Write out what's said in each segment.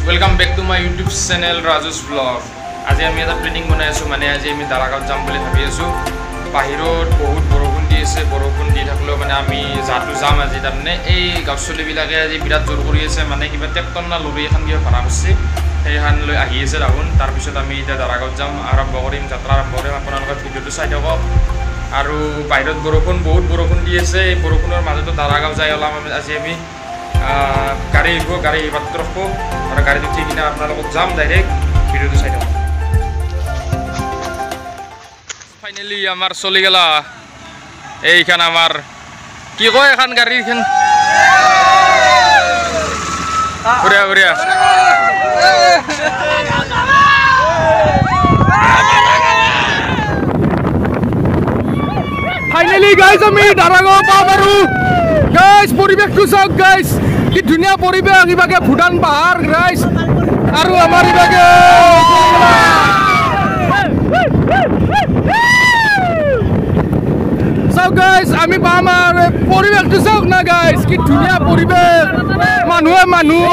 Welcome back to my YouTube channel Raju's vlog. আজি আমি এটা প্লেনিং বনাই আছোঁ, মানে আজি আমি দাৰাগাঁৱত যাম বুলি ভাবি আছোঁ। বাহিৰত বহুত বৰষুণ দি আছে, বৰষুণ দি থাকিলেও মানে আমি যাতো যাম আজি। তাৰমানে এই গাঁও ছোৱালীবিলাকে আজি বিৰাট জোৰ কৰি আছে, মানে কিবা ট্ৰেক্টৰ না লৰি এখন কিবা ভাড়া কৰিছে, সেইখন লৈ আহি আছে ৰাহুল। তাৰপিছত আমি এতিয়া দাৰাগাঁৱত যাম, আৰম্ভ কৰিম, যাত্ৰা আৰম্ভ কৰিম। আপোনালোকে ভিডিঅ'টো চাই থাকক। আৰু বাহিৰত বৰষুণ, বহুত বৰষুণ দি আছে, এই বৰষুণৰ মাজতো দাৰাগাঁও যাই ওলাম আজি। আমি গাড়ী আহিব, গাড়ী বাটত ৰখব আৰু গাড়ীত উঠি কিনে আপোনালোকক যাম ডাইৰেক্ট, ভিডিঅ'টো চাই থাকক। ফাইনেলি আমাৰ চলি গেলা এইখন, আমাৰ কি কয় এখন গাড়ীখন, বঢ়িয়া বঢ়িয়া। ফাইনেলি গাইজ আমি দাৰাগাঁও পাম। আৰু গাইজ পৰিৱেশটো চাওক গাইজ, কি ধুনীয়া পৰিৱেশ, ইভাগে ভূটান পাহাৰ গাইজ। আৰু আমাৰ ইভাগে চাওক গাইজ, আমি পাম। আৰু পৰিৱেশটো চাওক না গাইজ, কি ধুনীয়া পৰিৱেশ, মানুহে মানুহ,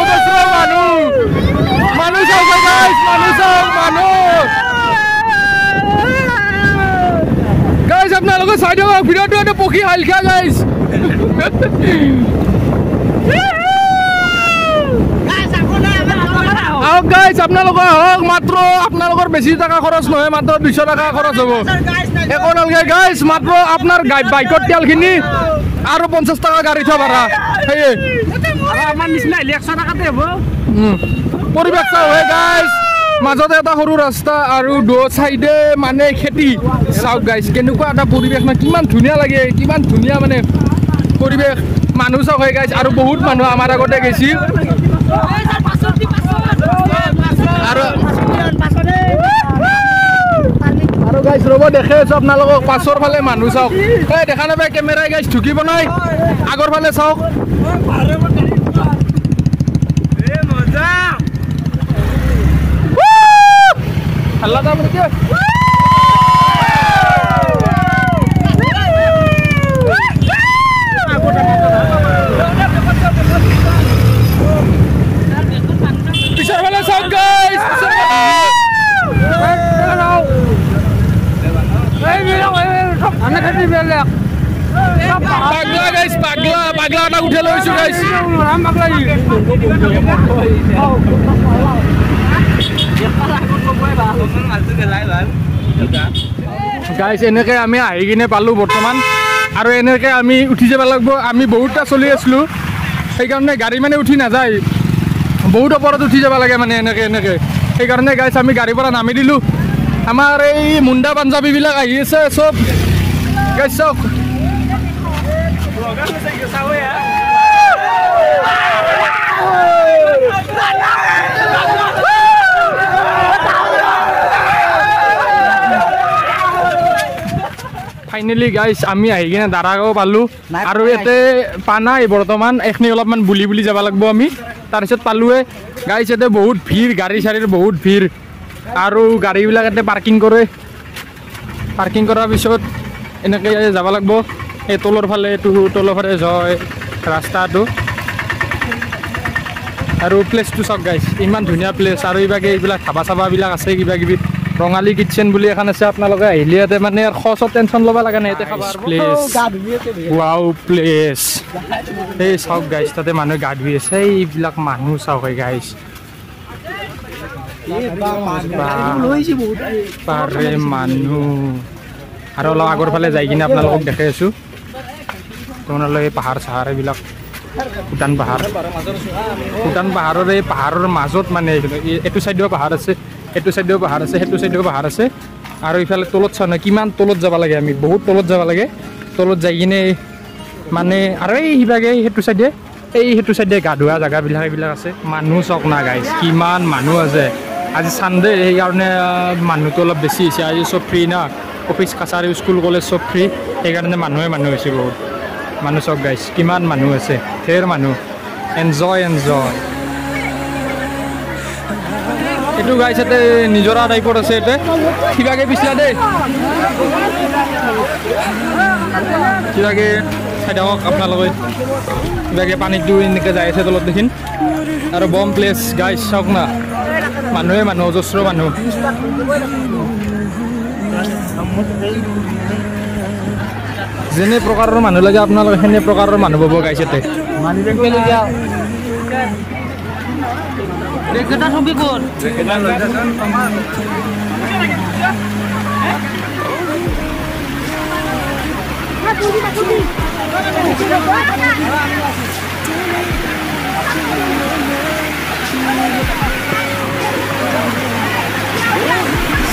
মানুহ মানুহ চাওক গাইজ, মানুহ চাওক মানুহ গাইজ। আপোনালোকে চাই থাকক ভিডিঅ'টো, এটা পক্ষী হালখা গাইজ। আহক গাইজ, আপোনালোকৰ আহক, মাত্ৰ আপোনালোকৰ বেছি টকা খৰচ নহয়, মাত্ৰ 200 টকা খৰচ হ'ব, একো নালাগে গাইজ। মাত্ৰ আপোনাৰ বাইকত তেলখিনি আৰু 50 টকা গাড়ী থোৱা ভাড়া, সেয়ে পৰিৱেশ চাওঁ হে গাইজ। মাজতে এটা সৰু ৰাস্তা আৰু দু চাইডে মানে খেতি। চাওক গাইজ কেনেকুৱা এটা পৰিৱেশ, মানে কিমান ধুনীয়া লাগে, কিমান ধুনীয়া মানে পৰিৱেশ। মানুহ চাওক হে গাইজ, আৰু বহুত মানুহ আমাৰ আগতে গৈছিল। আৰু গাইজ ৰ'ব, দেখে আছোঁ আপোনালোকক, পাছৰ ফালে মানুহ চাওক। এই দেখা নাপায় কেমেৰাই গাইজ, ঢুকিব নাই, আগৰ ফালে চাওক। পিছৰ ফালে চাওক গাইজ, পাগলা গাইজ, পাগলা পাগলা এটা উঠাই লৈছো গাইজ। গাইজ এনেকৈ আমি আহি কিনে পালোঁ বৰ্তমান, আৰু এনেকৈ আমি উঠি যাব লাগিব। আমি বহুতটা চলি আছিলোঁ, সেইকাৰণে গাড়ী মানে উঠি নাযায়, বহুত ওপৰত উঠি যাব লাগে মানে এনেকৈ এনেকৈ। সেইকাৰণে গাইজ আমি গাড়ীৰ পৰা নামি দিলোঁ। আমাৰ এই মুণ্ডা পাঞ্জাবীবিলাক আহি আছে চব গাইজ চাওক। ফাইনেলি গাইজ আমি আহি কিনে দাৰাগাঁও পালোঁ। আৰু ইয়াতে পানাই বৰ্তমান, এইখিনি অলপমান বুলি বুলি যাব লাগিব আমি, তাৰপিছত পালোৱে গাইজ। ইয়াতে বহুত ভিৰ, গাড়ী চাড়ীৰ বহুত ভিৰ, আৰু গাড়ীবিলাক ইয়াতে পাৰ্কিং কৰে। পাৰ্কিং কৰাৰ পিছত এনেকৈ যাব লাগিব এই তলৰ ফালে, এইটো তলৰ ফালে যায় ৰাস্তাটো। আৰু প্লেচটো চাওক গাইজ, ইমান ধুনীয়া প্লেচ। আৰু এইভাগে এইবিলাক ধাবা চাবাবিলাক আছে, কিবা কিবি ৰঙালী কিটচেন বুলি এখন আছে। আপোনালোকে আহিলে ইয়াতে মানে খৰচত টেনশ্যন ল'ব লগা নাই, ইয়াতে খাব প্লেচ, ৱাও প্লেচ। এই চাওক গাইজ, তাতে মানুহে গা ধুই আছে। এইবিলাক মানুহ চাওক গাইজ, পাৰে মানুহ। আৰু অলপ আগৰ ফালে যাই কিনে আপোনালোকক দেখাই আছোঁ। তোমালোকে পাহাৰ চাহাৰ এইবিলাক, ভূটান পাহাৰ, ভূটান পাহাৰৰ এই পাহাৰৰ মাজত মানে এইটো চাইডেও পাহাৰ আছে, এইটো চাইডেও পাহাৰ আছে, সেইটো চাইডেও পাহাৰ আছে। আৰু ইফালে তলত চাওঁ নহয়, কিমান তলত যাব লাগে, আমি বহুত তলত যাব লাগে। তলত যাই কিনে মানে আৰু এই সিভাগে সেইটো চাইডে, এই সেইটো চাইডে গা ধোৱা জেগাবিলাক এইবিলাক আছে। মানুহ চাওক না গাইজ, কিমান মানুহ আছে। আজি চানডে, সেইকাৰণে মানুহটো অলপ বেছি হৈছে। আজি চব ফ্ৰী না, অফিচ কাছাৰী স্কুল কলেজ চব ফ্ৰী, সেইকাৰণে মানুহে মানুহ হৈছে বহুত। মানুহ চাওক গাইজ, কিমান মানুহ আছে, ধেৰ মানুহ। Enjoy enjoy. এইটো গাইজ ইয়াতে নিজৰা টাইপৰ আছে, ইয়াতে কিবাকে পিছলা দেই, কিবাকে চাই থাকক আপোনালোকে। কিবাকে পানীটো এনেকৈ যাই আছে তলত দেখিন। আৰু বম প্লেচ গাইজ, চাওক না, মানুহে মানুহ, অজস্ৰ মানুহ। যেনে প্ৰকাৰৰ মানুহ লাগে আপোনালোকে সেনে প্ৰকাৰৰ মানুহ পাব গাইজ ইয়াতে।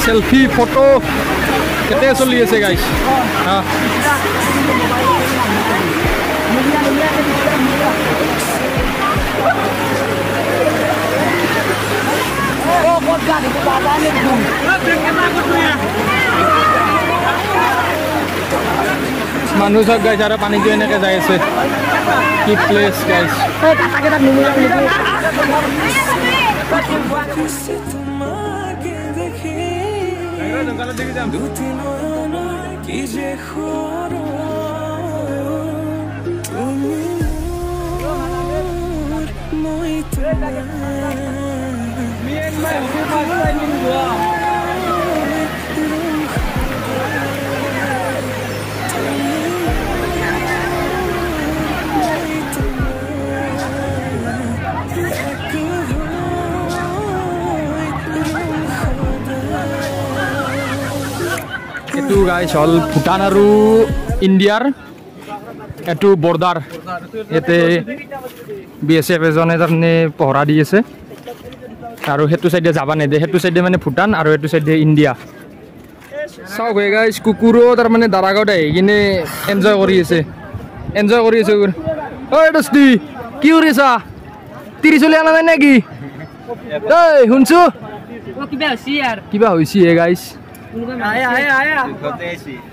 চেলফি ফটো কেতিয়া চলি আছে গাইজ। মানুহ চাওক গাইজ, আৰু পানীটো এনেকে যাই আছে। কি প্লেচ গাইজ। এইটো গাইজ হ'ল ভূটান আৰু ইণ্ডিয়াৰ এইটো বৰ্ডাৰ। ইয়াতে বি এছ এফ এজনে তাৰমানে পহৰা দি আছে, আৰু সেইটো চাইডে যাব নিদিয়ে। সেইটো চাইডে মানে ভূটান আৰু এইটো চাইডে ইণ্ডিয়া। চাওক হে গাইজ, কুকুৰো তাৰমানে দাৰাগাঁৱত আহি কিনে এনজয় কৰি আছে, এনজয় কৰি আছে। ঐ দোস্তি, কি কৰি আছা? তিৰিচলি অনা নাই নেকি? ঐ শুনছো, কিবা হৈছে হে গাইজ।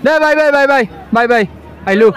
দে bye bye bye bye bye bye, আহিলো।